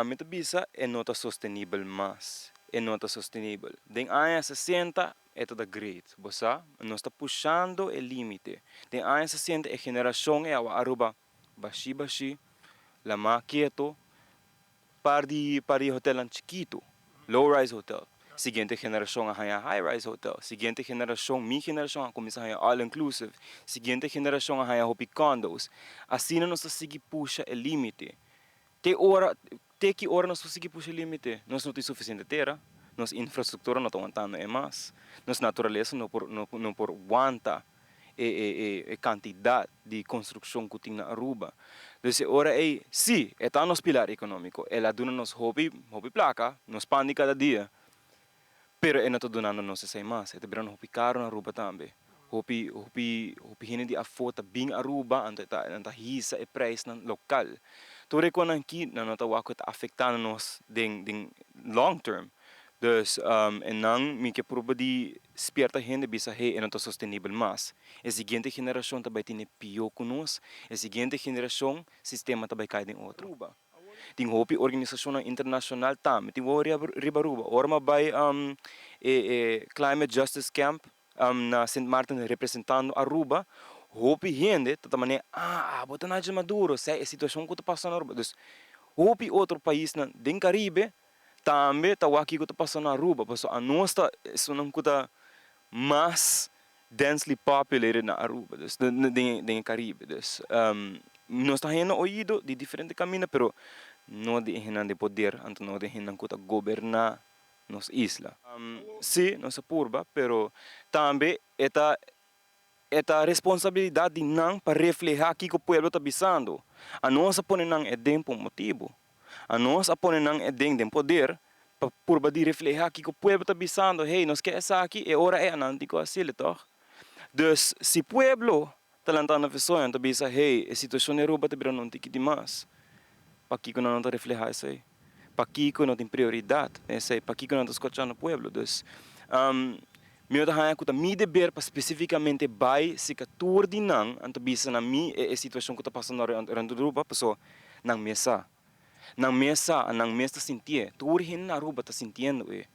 Mi ta bisa e no ta sostenibel mas. E no ta sostenibel. Den aña 60 e ta great. Bo sa, nos ta pushando e limite. Den aña 60 e generacion ey Aruba bashi bashi, lama keto, par di hotel chikito, low rise hotel. Siguiente generacion a haya high rise hotel. Siguiente generacion, mi generacion a cuminsa haya all inclusive. Siguiente generacion a haya hopi condos. Asina nos ta sigui pusha e limite. Te ora, te ki ora nos ta sigui pusha e limite? Nos no tin suficiente tera, nos infrastructura no ta wantando e mas. Nos naturalesa no por wanta e cantidad di construccion cu tin na Aruba. Dus ora ey, si, ta nos pilar economico. El a duna nos hopi, hopi placa, nos pan di cada dia. Pero e no ta dunando nos esey mas. E ta birando hopi caro na Aruba tambe. Hopi, hopi, hopi hende di afo ta bin Aruba, anto ta hisa e prijsnan local. Tur e cosnan aki nan no ta wak ta afectando nos den long term. Dus e nan mi ke purba di spierta hende bisa, hey, e no ta sostenibel mas. E siguiente generacion tambe tin pio cu nos. E siguiente generacion sistema tambe cay den otro. Tin hopi organisacion internacional tambe. Tin riba Aruba. Ora m'a bay e Climate Justice Camp na St. Martin representando Aruba, hopi hende ta mane, ah, bo ta Nigel Maduro, sa e situacion cu ta pasando na Aruba. Dus hopi otro paisnan den Caribe tambe ta wak kico ta pasando na Aruba. Paso anos ta esunnan cu ta mas densely populated na Aruba, dus den Caribe. Dus nos ta hayando oido di diferente caminda, pero no di hendenan di poder, anto no di hendenan cu ta goberna nos isla. Si, nos a purba, pero tambe e ta responsabilidad di nan pa refleha kico pueblo ta bisando. Anos a pone nan eyden pa un motibo. Anos a pone nan eyden den poder pa purba di refleha kico pueblo ta bisando. Hey, nos kier esaki e ora ey nan tin cu haci'e, toch? Dus si pueblo ta lantando fesoño, ta bisa, hey, e situacion na Aruba ta birando un tiki demas. Pakico nan no ta refleha esey? Pakico no tin prioridad esey? Pakico nan ta scuchando pueblo? Dus mi no ta haya cu ta mi deber pa specificamente bay cerca tur di nan anto bisa na mi e situacion cu ta pasando rond Aruba, paso nan mes sa. Nan mes sa, nan mes ta sinti'e. Tur hende na Aruba ta sintiendo e.